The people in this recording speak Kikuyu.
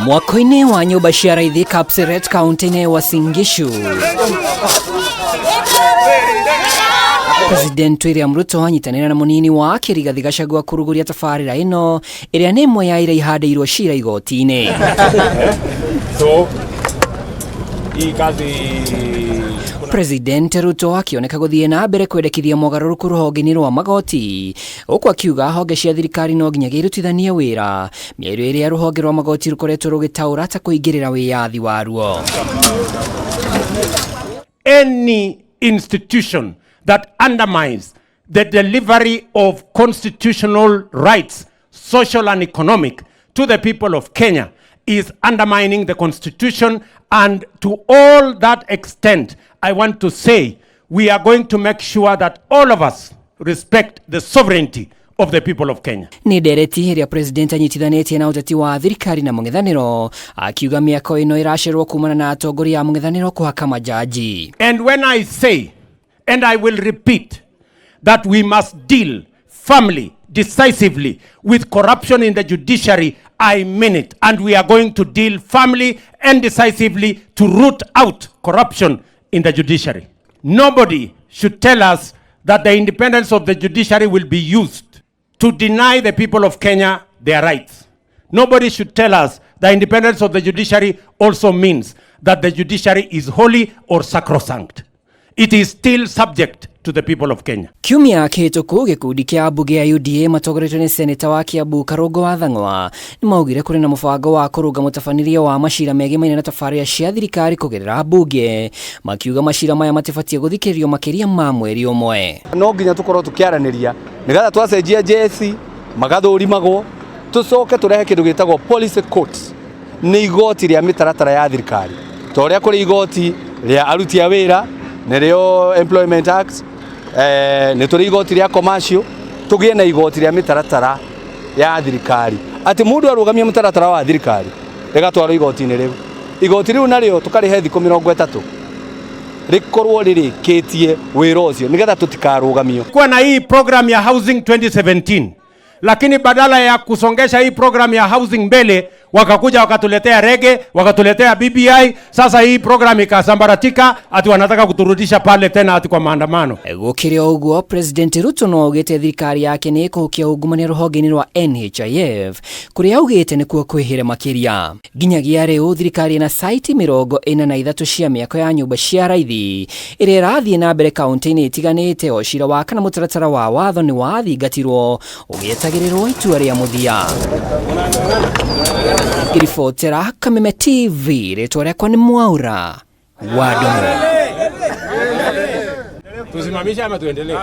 Mwako-inĩ wa nyũmba cia raithi Kapseret kaunti-inĩ ya Uasin Gishu, President William Ruto anyitanĩra na mũnini wake Rigathi Gachagua kũrugũria tabarĩra ĩno ĩrĩa nĩ ĩmwe ya iria ihandĩirwo cira igoti-inĩ. So hii kazi. President Ruto akĩoneka gũthiĩ na mbere kwendekithia mogarũrũku rũhonge-inĩ rwa magoti, gũkũ akiuga honge cia thirikari no nginyagia irutithanie wĩra, mĩario ĩrĩa rũhonge rwa magoti rũkoretwo rũgĩtaũra ta kũingĩrĩra wĩyathi waruo. Any institution that undermines the delivery of constitutional rights, social and economic, to the people of Kenya is undermining the constitution. And to all that extent, I want to say we are going to make sure that all of us respect the sovereignty of the people of Kenya. Nĩ ndereti ĩrĩa president anyitithanĩtie na ũteti wa thirikari na mũng'ethanĩro, akiuga mĩako ĩno ĩracererwo kumana na atongoria a mũng'ethanĩro kũhaka majaji. And when I say, and I will repeat, that we must deal firmly, decisively with corruption in the judiciary, I mean it. And we are going to deal firmly and decisively to root out corruption in the judiciary. Nobody should tell us that the independence of the judiciary will be used to deny the people of Kenya their rights. Nobody should tell us the independence of the judiciary also means that the judiciary is holy or sacrosanct. It is still subject to the people of Kenya. Kiumia kĩhĩtũku, gĩkundi kĩa ambunge ya UDA matongoretio nĩ seneta wa Kiambu Karũngũ wa Thang'wa nĩ maugire kũrĩ na mũbango wa kũrũnga mũtabanĩrie wa macira megemainie na tabarĩra cia thirikari kũgerera mbunge, makiuga macira maya matibatiĩ gũthikĩrĩrio makĩria ma mweri ũmwe. No nginya tukorwo tukiaranĩria nigetha twacenjia jeci magathũrimagwo, tucoke turehe kindu gitagwo policy court, nĩ igoti rĩa mĩtaratara ya thirikari, ta ũrĩa kũrĩ igoti rĩa aruti a wĩra, nĩrĩo Employment Act, nĩ tũrĩ igoti rĩa commercial, tũgĩe na igoti rĩa mĩtaratara ya thirikari, atĩ mũndũ arũgamia mũtaratara wa thirikari rĩgatwarwo igoti-inĩ rĩu. Igoti rĩu narĩo tũkarĩhe thikũ 30 rĩkorwo rĩrĩkĩtie wĩra ũcio nĩgetha tũtikarũgamio. Kuwa na hii program ya housing 2017, lakini badala ya kusongesha hii program ya housing mbele, wakakuja wakatuletea rege, wakatuletea BBI. Sasa hii program ikasambaratika, ati wanataka kuturudisha pale tena ati kwa maandamano. Gũkĩrĩ o ũguo, President Ruto no augĩte thirikari yake nĩ ĩkũhukia ungumania rũhonge-inĩ rwa NHIF, kũrĩa augĩte nĩkuo kwĩhĩre makĩria. Nginyagia rĩu thirikari ĩna saiti 43 cia mĩako ya nyũmba cia raithi ĩrĩa ĩrathiĩ na mbere kaunti-inĩ itiganĩte, o cira wa kana mũtaratara wa watho nĩ wathingatirwo ũgĩetagĩrĩrwo itua rĩa mũthia. Ngĩribotera Kameme TV, rĩtwa rĩakwa nĩ Mwaura wa Ndung'u. Tusimamishe ama tuendelee?